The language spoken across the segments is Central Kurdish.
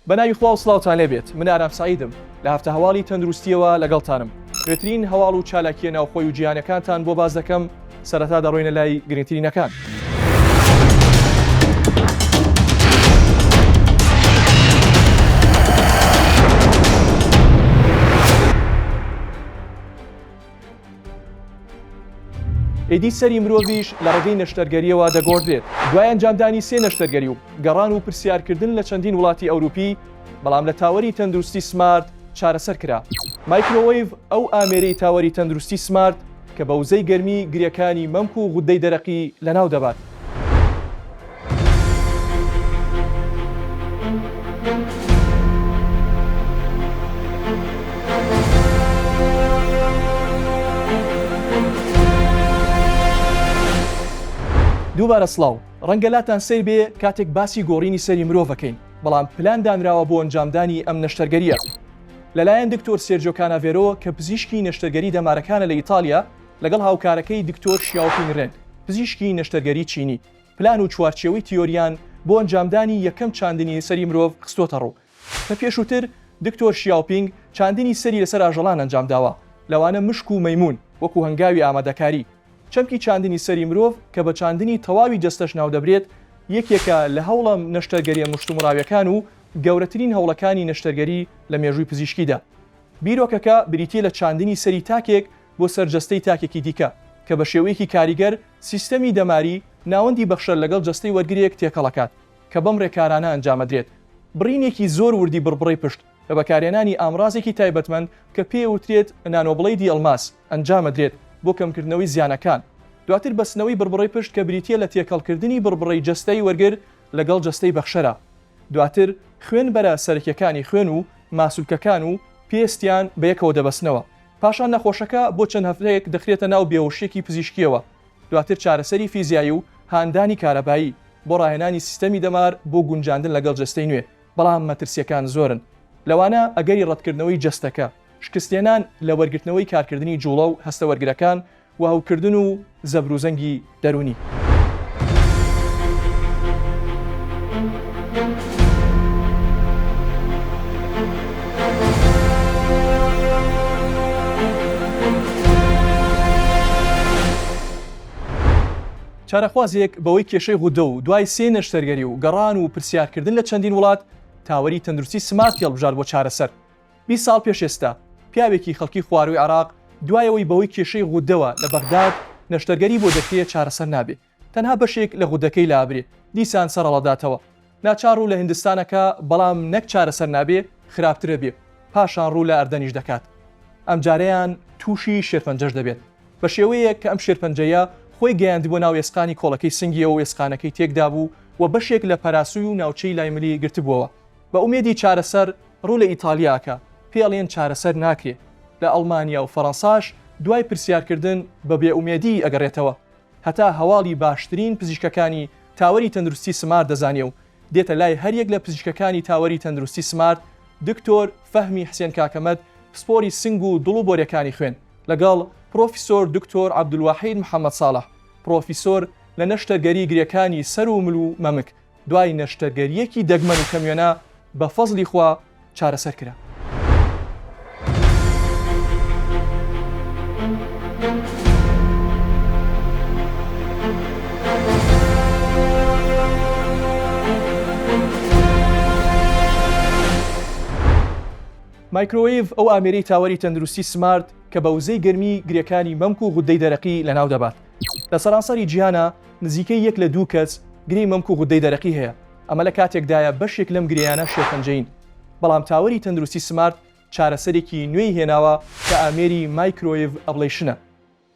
بەناوی خوا و سڵاوتان لێبێت من ئارام سەعیدم لە هەفتە هەواڵی تەندروستیەوە لەگەڵتانم نوێترین هەواڵ و چالاکیە ناوخۆی و جیهانەکانتان بۆ باس دەکەم سەرەتا دەڕۆینە لای گرنگترینەکان. ئیدی سەری مرۆڤیش لە ڕێگەی نەشتەرگەرییەوە دەگۆڕدرێت. دوای ئەنجامدانی سێ نەشتەرگەری و گەڕان و پرسیارکردن لە چەندین وڵاتی ئەوروپی، بەڵام لە تاوەری تەندروستی سمارت چارەسەر کرا. مایکرۆوەیڤ ئەو ئامێرەی تاوەری تەندروستی سمارت کە بە وزەی گەرمی گرێکانی مەمک و غوددەی دەرەقی لەناو دەبات. دووبارە سڵاو، ڕەنگە لاتان سەیر بێ کاتێک باسی گۆڕینی سەری مرۆڤ ئەکەین، بەڵام پلان دانراوە بۆ ئەنجامدانی ئەم نەشتەرگەرییە لەلایەن دکتۆر سێرجۆ کاناڤێرۆ کە پزیشکی نەشتەرگەری دەمارەکانە لە ئیتالیا لەگەڵ هاوکارەکەی دکتۆر شیاوپینگ رێن پزیشکی نەشتەرگەری چینی پلان و چوارچێوەی تیۆریان بۆ ئەنجامدانی یەکەم چاندنی سەری مرۆڤ خستۆتەڕوو کە پێشووتر دکتۆر شیاوپینگ چاندنی سەری لەسەر ئاژەڵان ئەنجامداوە لەوانە مشک و مەیموون وەکو هەنگاوی ئامادەکاری چەمکی چاندنی سەری مرۆڤ کە بە چاندنی تەواوی جەستەش ناودەبرێت یەکێکە لە هەوڵە نەشتەرگەریە مشتومڕاویەکان و گەورەترین هەوڵەکانی نەشتەرگەری لە مێژووی پزیشکیدا. بیرۆکەکە بریتیە لە چاندنی سەری تاکێک بۆ سەر جەستەی تاکێکی دیکە، کە بە شێوەیەکی کاریگەر سیستەمی دەماری ناوەندی بەخشەر لەگەڵ جەستەی وەرگرێک تێکەڵەکات، کە بەم ڕێکارانە ئەنجامەدرێت، بڕینێکی زۆر وردی بڕبڕەی پشت بە بەکارهێنانی ئامڕازێکی تایبەتمەند کە پێیەوترێت nanoblade ی ئەڵماس ئەنجامەدرێت بۆ کەمکردنەوەی زیانەکان، دواتر بەستنەوەی بڕبڕەی پشت کە بریتیە لە تێکەڵکردنی بڕبڕەی جەستەی وەرگر لەگەڵ جەستەی بەخشەرا. دواتر خوێنبەرە سەرەکیەکانی خوێن و ماسولکەکان و پێستیان بەیەکەوە دەبەستنەوە. پاشان نەخۆشەکە بۆ چەند هەفتەیەک دەخرێتە ناو بێهۆشیەکی پزیشکیەوە. دواتر چارەسەری فیزیایی و هاندانی کارەبایی بۆ ڕاهێنانی سیستەمی دەمار بۆ گونجاندن لەگەڵ جەستەی نوێ، بەڵام مەترسیەکان زۆرن. لەوانە ئەگەری ڕەتکردنەوەی جەستەکە، شکستهێنان لە وەرگرتنەوەی کارکردنی جوڵە و هەستەوەرگرەکان و هەوکردن و زەبروزەنگی دەروونی. چارەخوازێک بەوەی کێشەی غودە و دوای سێ نەشتەرگەری و گەڕان و پرسیارکردن لە چەندین وڵات تاوەری تەندروستی سمارتی هەڵبژارد بۆ چارەسەر. 20 ساڵ پێش ئێستا پیاوێکی خەڵکی خوارووی عێراق دوای ئەوەی بەهۆی کێشەی غودەوە لە بەغداد نەشتەرگەری بۆ دەکرێ چارەسەر نابێ تەنها بەشێک لە غودەکەی لابرێ دیسان سەرهەڵەداتەوە ناچار ڕوو لە هندستان ئەکا بەڵام نەک چارەسەر نابێ خراپترە بێ پاشان ڕوو لە ئەردەنیش دەکات ئەمجارەیان تووشی شێرپەنجەش دەبێت بە شێوەیەک کە ئەم شێرپەنجەیە خۆی گەیاندبووە ناو ئێسقانی کۆڵەکەی سنگیەوە و ئێسقانەکەی تێکدابوو و بەشێک لە پەراسوی و ناوچەی لای ملی گرتبووەوە بە ئومێدی چارەسەر ڕوو لە ئیتالیا ئەکا، پێی ئەڵێن چارەسەر ناکرێ. لە ئەڵمانیا و فەرەنساش دوای پرسیارکردن بە بێئومێدی ئەگەڕێتەوە. هەتا هەواڵی باشترین پزیشکەکانی تاوەری تەندروستی سمارت دەزانێ و دێتە لای هەریەک لە پزیشکەکانی تاوەری تەندروستی سمارت دکتۆر فەهمی حسێن کاکەمەد پسپۆری سنگ و دڵ و بۆریەکانی خوێن لەگەڵ پرۆفیسۆر دکتۆر عەبدولواحید محەمەد ساڵح پرۆفیسۆر لە نەشتەرگەری گرێکانی سەر و مل و مەمک دوای نەشتەرگەرییەکی دەگمەن و کەموێنە بە فەزڵی خوا چارەسەر کرا. مایکرۆوەیڤ ئەو ئامێرەی تاوەری تەندروستی سمارت کە بە وزەی گەرمی گرێکانی مەمک و غودەی دەرەقی لەناو دەبات. لە سەرانسەری جیهانا نزیکەی یەک لە دوو کەس گرێی مەمک و غودەی دەرەقی هەیە، ئەمە لە کاتێکدایە بەشێک لەم گرێیانە شێرپەنجەیین. بەڵام تاوەری تەندروستی سمارت چارەسەرێکی نوێی هێناوە کە ئامێری microwave ablation ە.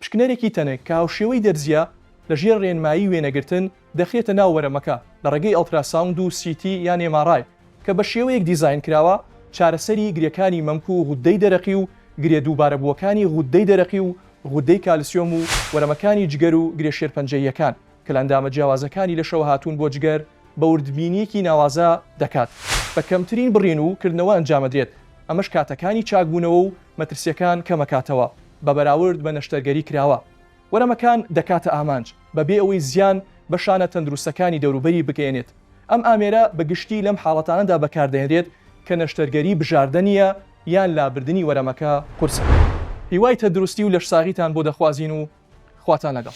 پشکنەرێکی تەنک کە هاوشێوەی دەرزییە لە ژێر ڕێنمایی وێنەگرتن دەخرێتە ناو وەرەمەکە لە ڕێگەی ئەڵتراساوند و CT یان MRI کە بە شێوەیەک دیزاین کراوە چارەسەری گرێکانی مەمک و غوددەی دەرەقی و گرێ دووبارەبووەکانی غوددەی دەرەقی و غوددەی کالسیۆم و وەرەمەکانی جگەر و گرێ شێرپەنجەییەکان کە لە ئەندامە جیاوازەکانی لەشەوە هاتوون بۆ جگەر بە وردبینییەکی ناوازە دەکات بە کەمترین بڕین و کردنەوە ئەنجامەدرێت ئەمەش کاتەکانی چاکبوونەوە و مەترسییەکان کەمەکاتەوە بە بەراورد بە نەشتەرگەری کراوە وەرەمەکان دەکاتە ئامانج بەبێ ئەوەی زیان بە شانە تەندروستەکانی دەوروبەری بگەیەنێت. ئەم ئامێرە بە گشتی لەم حاڵەتانەدا بەکاردەهێنرێت کە نەشتەرگەری بژاردە نییە یان لابردنی وەرەمەکە قورسە. هیوای تەندروستی و لەشساغیتان بۆ دەخوازین و خواتان لەگەڵ.